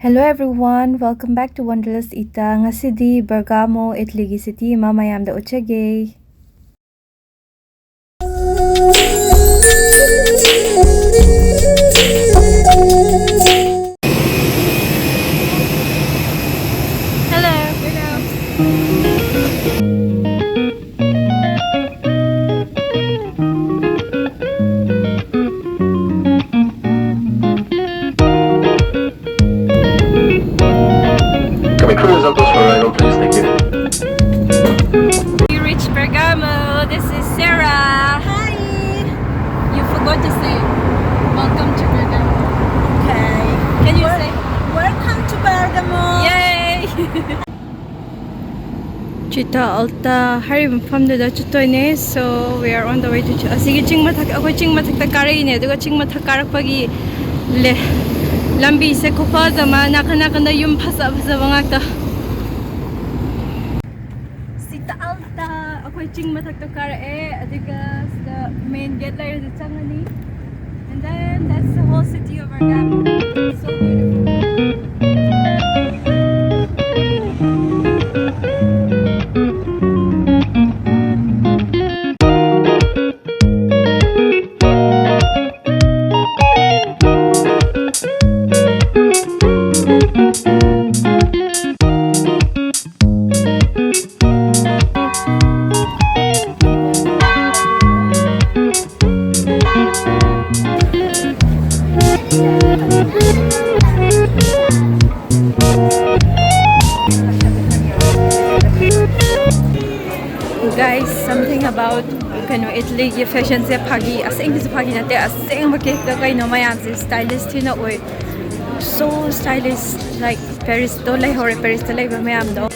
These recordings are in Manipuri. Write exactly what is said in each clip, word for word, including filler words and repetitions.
Hello everyone, welcome back to Wanderlust Ita. ꯉꯁꯤꯗꯤ Bergamo, Italyꯒꯤ city ꯑꯃ ꯃꯌꯥꯝꯗ ꯎꯠꯆꯒꯦ꯫ Hello. Can we cruise up this for arrival, please? Thank you. We reached Bergamo. This is Sarah. Hi. You forgot to say, "Welcome to Bergamo." Okay. Can you say? Welcome to Bergamo. Yay! Città Alta ꯍꯥꯏꯔꯤꯕ ꯃꯐꯝꯗꯨꯗ ꯆꯠꯇꯣꯏꯅꯦ꯫ So we are on the way to ch-, ꯑꯁꯤꯒꯤ ꯆꯤꯡ ꯃꯊꯛ, ꯑꯩꯈꯣꯏ ꯆꯤꯡ ꯃꯊꯛꯇ ꯀꯥꯔꯛꯏꯅꯦ꯫ ꯑꯗꯨꯒ ꯆꯤꯡ ꯃꯊꯛ ꯀꯥꯔꯛꯄꯒꯤ ꯂꯦ-, ꯂꯝꯕꯤꯁꯦ ꯈꯨꯐꯖ ꯑꯃ, ꯅꯥꯀꯟ ꯅꯥꯀꯟꯗ ꯌꯨꯝ ꯐꯖ ꯐꯖꯕ ꯉꯥꯛꯇ꯫ Città Alta, ꯑꯩꯈꯣꯏ ꯆꯤꯡ ꯃꯊꯛꯇ ꯀꯥꯔꯛꯑꯦ꯫ ꯑꯗꯨꯒ ꯁꯤꯗ main gate ꯂꯩꯔꯦ, ꯆꯪꯉꯅꯤ꯫ And then that's the whole city of Bergamo. So beautiful. Guys, something about, ꯀꯩꯅꯣ, ꯏꯇꯂꯤꯒꯤ fashionꯁꯦ ꯐꯥꯒꯤ, ꯑꯁꯦꯡꯕꯁꯨ ꯐꯥꯒꯤ ꯅꯠꯇꯦ, ꯑꯁꯦꯡꯕ ꯀꯦꯛꯇ ꯀꯩꯅꯣ ꯃꯌꯥꯝꯁꯦ stylish ꯊꯤꯅ ꯑꯣꯏ꯫ So stylish, like Parisꯇꯣ ꯂꯩꯍꯧꯔꯦ, Parisꯇ ꯂꯩꯕ ꯃꯌꯥꯝꯗꯣ꯫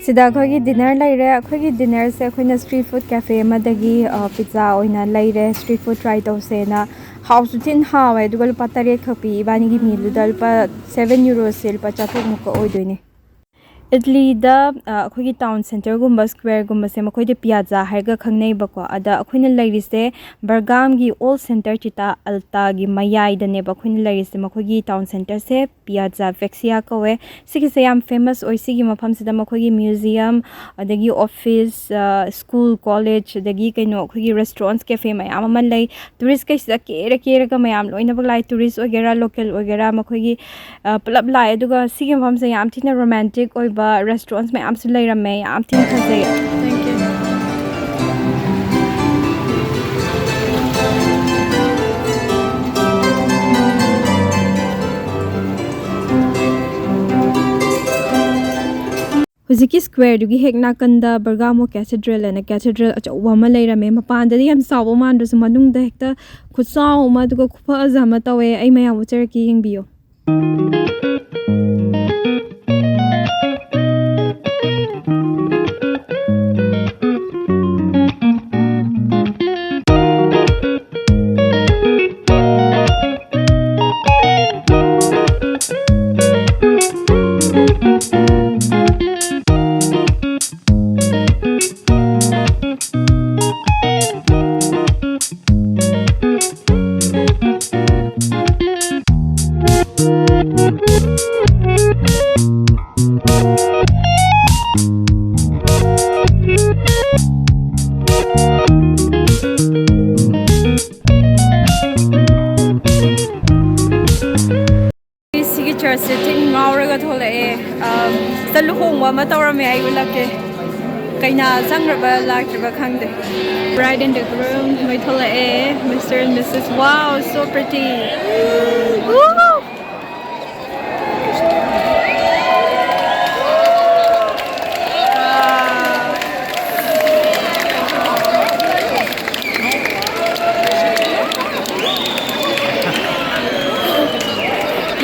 ꯁꯤꯗ ꯑꯩꯈꯣꯏꯒꯤ dinner ꯂꯩꯔꯦ꯫ ꯑꯩꯈꯣꯏꯒꯤ dinnerꯁꯦ ꯑꯩꯈꯣꯏꯅ street food cafe ꯑꯃꯗꯒꯤ, ꯑ, pizza ꯑꯣꯏꯅ ꯂꯩꯔꯦ, street food try ꯇꯧꯁꯦꯅ꯫ ꯍꯥꯎꯁꯨ ꯊꯤꯅ ꯍꯥꯎꯋꯦ, ꯑꯗꯨꯒ ꯂꯨꯄꯥ ꯇꯔꯦꯠ ꯈꯛ ꯄꯤ꯫ ꯏꯕꯥꯅꯤꯒꯤ ꯃꯤꯜꯗꯨꯗ ꯂꯨꯄꯥ ꯁꯚꯦꯟ ꯌꯨꯔꯣꯁꯦ ꯂꯨꯄꯥ ꯆꯥꯇ꯭ꯔꯨꯛ ꯃꯨꯛꯀ ꯑꯣꯏꯗꯣꯏꯅꯦ꯫ ꯏꯇꯂꯤꯗ, ꯑ, ꯑꯩꯈꯣꯏꯒꯤ ꯇꯥꯎꯟ ꯁꯦꯟꯇꯔꯒꯨꯝꯕ, ꯁ꯭ꯀ꯭ꯋꯦꯔꯒꯨꯝꯕꯁꯦ ꯃꯈꯣꯏꯗꯤ ꯄꯤꯌꯥꯖꯥ ꯍꯥꯏꯔꯒ ꯈꯪꯅꯩꯕꯀꯣ꯫ ꯑꯗ ꯑꯩꯈꯣꯏꯅ ꯂꯩꯔꯤꯁꯦ ꯕꯔꯒꯥꯝꯒꯤ ꯑꯣꯜ ꯁꯦꯟꯇꯔ ꯆꯤꯇꯥ ꯑꯜꯇꯥꯒꯤ ꯃꯌꯥꯏꯗꯅꯦꯕ ꯑꯩꯈꯣꯏꯅ ꯂꯩꯔꯤꯁꯦ꯫ ꯃꯈꯣꯏꯒꯤ ꯇꯥꯎꯟ ꯁꯦꯟꯇꯔꯁꯦ ꯄꯤꯌꯥꯖꯥ ꯚꯦꯛꯁꯤꯌꯥ ꯀꯧꯋꯦ꯫ ꯁꯤꯒꯤꯁꯦ ꯌꯥꯝ ꯐꯦꯃꯁ ꯑꯣꯏ꯫ ꯁꯤꯒꯤ ꯃꯐꯝꯁꯤꯗ ꯃꯈꯣꯏꯒꯤ ꯃ꯭ꯌꯨꯖꯤꯌꯝ, ꯑꯗꯒꯤ ꯑꯣꯐꯤꯁ, ꯑ, ꯁ꯭ꯀꯨꯜ, ꯀꯣꯂꯦꯖ, ꯑꯗꯒꯤ ꯀꯩꯅꯣ ꯑꯩꯈꯣꯏꯒꯤ ꯔꯦꯁꯇꯨꯔꯦꯟꯠꯁ, ꯀꯦꯐꯦ ꯃꯌꯥꯝ ꯑꯃ ꯂꯩ꯫ ꯇꯨꯔꯤꯁꯈꯩꯁꯤꯗ ꯀꯦꯔ ꯀꯦꯔꯒ ꯃꯌꯥꯝ ꯂꯣꯏꯅꯃꯛ ꯂꯥꯛꯑꯦ꯫ ꯇꯨꯔꯤꯁ ꯑꯣꯏꯒꯦꯔꯥ, ꯂꯣꯀꯦꯜ ꯑꯣꯏꯒꯦꯔꯥ, ꯃꯈꯣꯏꯒꯤ, ꯑ, ꯄꯨꯂꯞ ꯂꯥꯛꯑꯦ꯫ ꯑꯗꯨꯒ ꯁꯤꯒꯤ ꯃꯐꯝꯁꯦ ꯌꯥꯝ ꯊꯤꯅ ꯔꯣꯃꯥꯟꯇꯤꯛ ꯑꯣꯏꯕ ꯔꯦꯁꯇꯨꯔꯦꯟꯠꯁ ꯃꯌꯥꯝꯁꯨ ꯂꯩꯔꯝꯃꯦ꯫ ꯌꯥꯝ ꯊꯤꯅ ꯐꯖꯩ꯫ Thank you. ꯍꯧꯖꯤꯛꯀꯤ ꯁ꯭ꯀ꯭ꯋꯦꯔꯗꯨꯒꯤ ꯍꯦꯛ ꯅꯥꯀꯟꯗ ꯕꯔꯒꯥꯃꯣ ꯀꯦꯊꯦꯗ꯭ꯔꯦꯜ ꯑꯅ ꯀꯦꯊꯦꯗ꯭ꯔꯦꯜ ꯑꯆꯧꯕ ꯑꯃ ꯂꯩꯔꯝꯃꯦ꯫ ꯃꯄꯥꯟꯗꯗꯤ ꯌꯥꯝ ꯆꯥꯎꯕ ꯃꯥꯟꯗ꯭ꯔꯁꯨ ꯃꯅꯨꯡꯗ ꯍꯦꯛꯇ ꯈꯨꯆꯥꯎ ꯑꯃ, ꯑꯗꯨꯒ ꯈꯨꯐꯖ ꯑꯃ ꯇꯧꯋꯦ꯫ ꯑꯩ ꯃꯌꯥꯝ ꯎꯠꯆꯔꯛꯀꯦ, ꯌꯦꯡꯕꯤꯌꯨ꯫ ꯁꯤꯒꯤ ꯆꯔꯆꯁꯦ ꯊꯤꯟ ꯉꯥꯎꯔꯒ ꯊꯣꯛꯂꯛꯑꯦ꯫ ꯑꯝ, ꯁꯤꯗ ꯂꯨꯍꯣꯡꯕ ꯑꯃ ꯇꯧꯔꯝꯃꯦ, ꯑꯩ ꯎꯠꯂꯛꯀꯦ꯫ ꯀꯩꯅꯥ ꯆꯪꯈ꯭ꯔꯕ ꯂꯥꯛꯇ꯭ꯔꯤꯕ ꯈꯪꯗꯦ꯫ Bride and the groom ꯃꯣꯏ ꯊꯣꯛꯂꯛꯑꯦ꯫ Mister and Missus, wow, so pretty. Woo!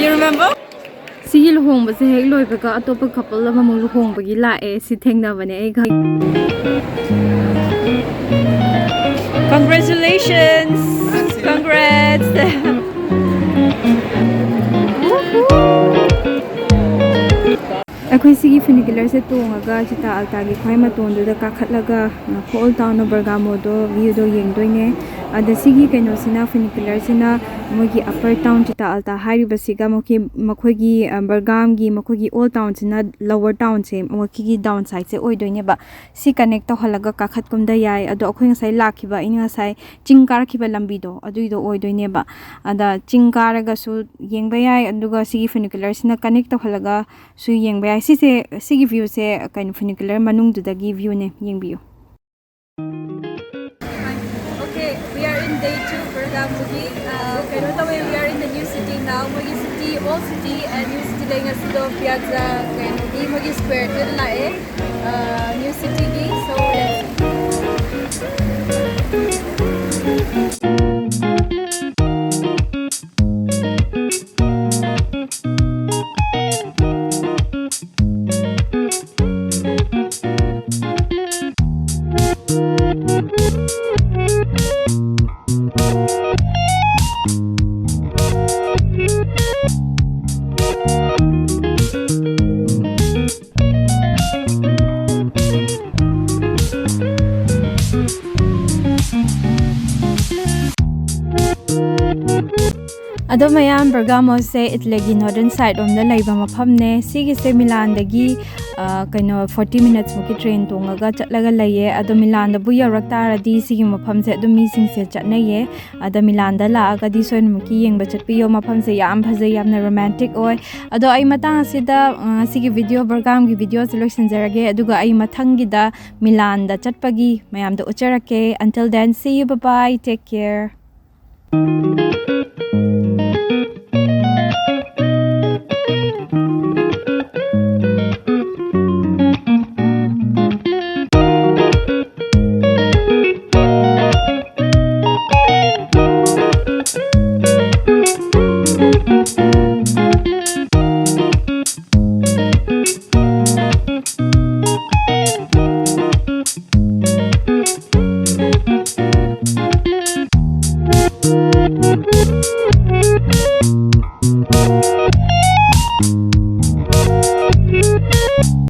You remember? ꯁꯤꯒꯤ ꯂꯨꯍꯣꯡꯕꯁꯦ ꯍꯦꯛ ꯂꯣꯏꯕꯒ ꯑꯇꯣꯞꯄ ꯀꯄꯜ ꯑꯃꯃꯨꯛ ꯂꯨꯍꯣꯡꯕꯒꯤ ꯂꯥꯛꯑꯦ꯫ ꯁꯤ ꯊꯦꯡꯅꯕꯅꯦ ꯑꯩꯒ꯫ Congratulations! Congrats! ꯑꯩꯈꯣꯏ ꯁꯤꯒꯤ funicular ꯁꯦ ꯇꯣꯡꯉꯒ ꯆꯤꯇꯥ ꯑꯜꯇꯥꯒꯤ ꯈ꯭ꯋꯥꯏ ꯃꯇꯣꯟꯗꯨꯗ ꯀꯥꯈꯠꯂꯒ, ꯑ, Old Town of Bergamo ꯗꯣ, view ꯗꯣ ꯌꯦꯡꯗꯣꯏꯅꯦ꯫ ꯑꯗ ꯁꯤꯒꯤ ꯀꯩꯅꯣꯁꯤꯅ, funicular ꯁꯤꯅ ꯃꯣꯏꯒꯤ Upper Town ꯆꯤꯇꯥ ꯑꯜꯇꯥ ꯍꯥꯏꯔꯤꯕꯁꯤꯒ ꯃꯈꯣꯏ, ꯃꯈꯣꯏꯒꯤ, ꯑ, Bergamo ꯒꯤ ꯃꯈꯣꯏꯒꯤ Old Town ꯁꯤꯅ Lower Town ꯁꯦ, ꯃꯈꯣꯏꯒꯤ down side ꯁꯦ ꯑꯣꯏꯗꯣꯏꯅꯦꯕ꯫ ꯁꯤ connect ꯇꯧꯍꯜꯂꯒ ꯀꯥꯈꯠ ꯀꯨꯝꯗ ꯌꯥꯏ꯫ ꯑꯗꯣ ꯑꯩꯈꯣꯏ ꯉꯁꯥꯏ ꯂꯥꯛꯈꯤꯕ, ꯑꯩꯅ ꯉꯁꯥꯏ ꯆꯤꯡ ꯀꯥꯔꯛꯈꯤꯕ ꯂꯝꯕꯤꯗꯣ, ꯑꯗꯨꯏꯗꯣ ꯑꯣꯏꯗꯣꯏꯅꯦꯕ꯫ ꯑꯗ ꯆꯤꯡ ꯀꯥꯔꯒꯁꯨ ꯌꯦꯡꯕ ꯌꯥꯏ, ꯑꯗꯨꯒ ꯁꯤꯒꯤ funicular ꯁꯤꯅ connect ꯇꯧꯍꯜꯂꯒꯁꯨ ꯌꯦꯡꯕ ꯌꯥꯏ꯫ ꯁꯤꯁꯦ, ꯁꯤꯒꯤ view ꯁꯦ ꯀꯩꯅꯣ, funicular ꯃꯅꯨꯡꯗꯨꯗꯒꯤ view ꯅꯦ, ꯌꯦꯡꯕꯤꯌꯨ꯫ Okay, we are in day two Bergamo ꯒꯤ꯫ ꯑ, ꯀꯩꯅꯣ ꯇꯧꯋꯦ, we are in the new city now. ꯃꯣꯏꯒꯤ city, old city and new city ꯗ ꯉꯁꯤꯗꯣ Piazza ꯀꯩꯅꯣꯒꯤ, ꯃꯣꯏꯒꯤ square ꯗꯨꯗ ꯂꯥꯛꯑꯦ꯫ ꯑ, new city ꯒꯤ꯫ So, let's ꯑꯗꯣ ꯃꯌꯥꯝ, Bergamo ꯁꯦ Italy ꯒꯤ northern side ꯔꯣꯝꯗ ꯂꯩꯕ ꯃꯐꯝꯅꯦ꯫ ꯁꯤꯒꯤꯁꯦ Milan ꯗꯒꯤ, ꯑ, ꯀꯩꯅꯣ, forty minutes ꯃꯨꯛꯀꯤ train ꯇꯣꯡꯉꯒ ꯆꯠꯂꯒ ꯂꯩꯌꯦ꯫ ꯑꯗꯣ Milan ꯗꯕꯨ ꯌꯧꯔꯛ ꯇꯥꯔꯗꯤ ꯁꯤꯒꯤ ꯃꯐꯝꯁꯦ ꯑꯗꯨꯝ ꯃꯤꯁꯤꯡꯁꯦ ꯆꯠꯅꯩꯌꯦ꯫ ꯑꯗ Milan ꯗ ꯂꯥꯛꯑꯒꯗꯤ ꯁꯣꯏꯗꯅꯃꯛꯀꯤ ꯌꯦꯡꯕ ꯆꯠꯄꯤꯌꯣ꯫ ꯃꯐꯝꯁꯦ ꯌꯥꯝ ꯐꯖꯩ, ꯌꯥꯝꯅ romantic ꯑꯣꯏ꯫ ꯑꯗꯣ ꯑꯩ ꯃꯇꯥꯡ ꯑꯁꯤꯗ, ꯑ, ꯁꯤꯒꯤ video, Bergamo ꯒꯤ video ꯁꯦ ꯂꯣꯏꯁꯤꯟꯖꯔꯒꯦ꯫ ꯑꯗꯨꯒ ꯑꯩ ꯃꯊꯪꯒꯤꯗ Milan ꯗ ꯆꯠꯄꯒꯤ ꯃꯌꯥꯝꯗ ꯎꯠꯆꯔꯛꯀꯦ꯫ Until then, see you, bye bye, take care.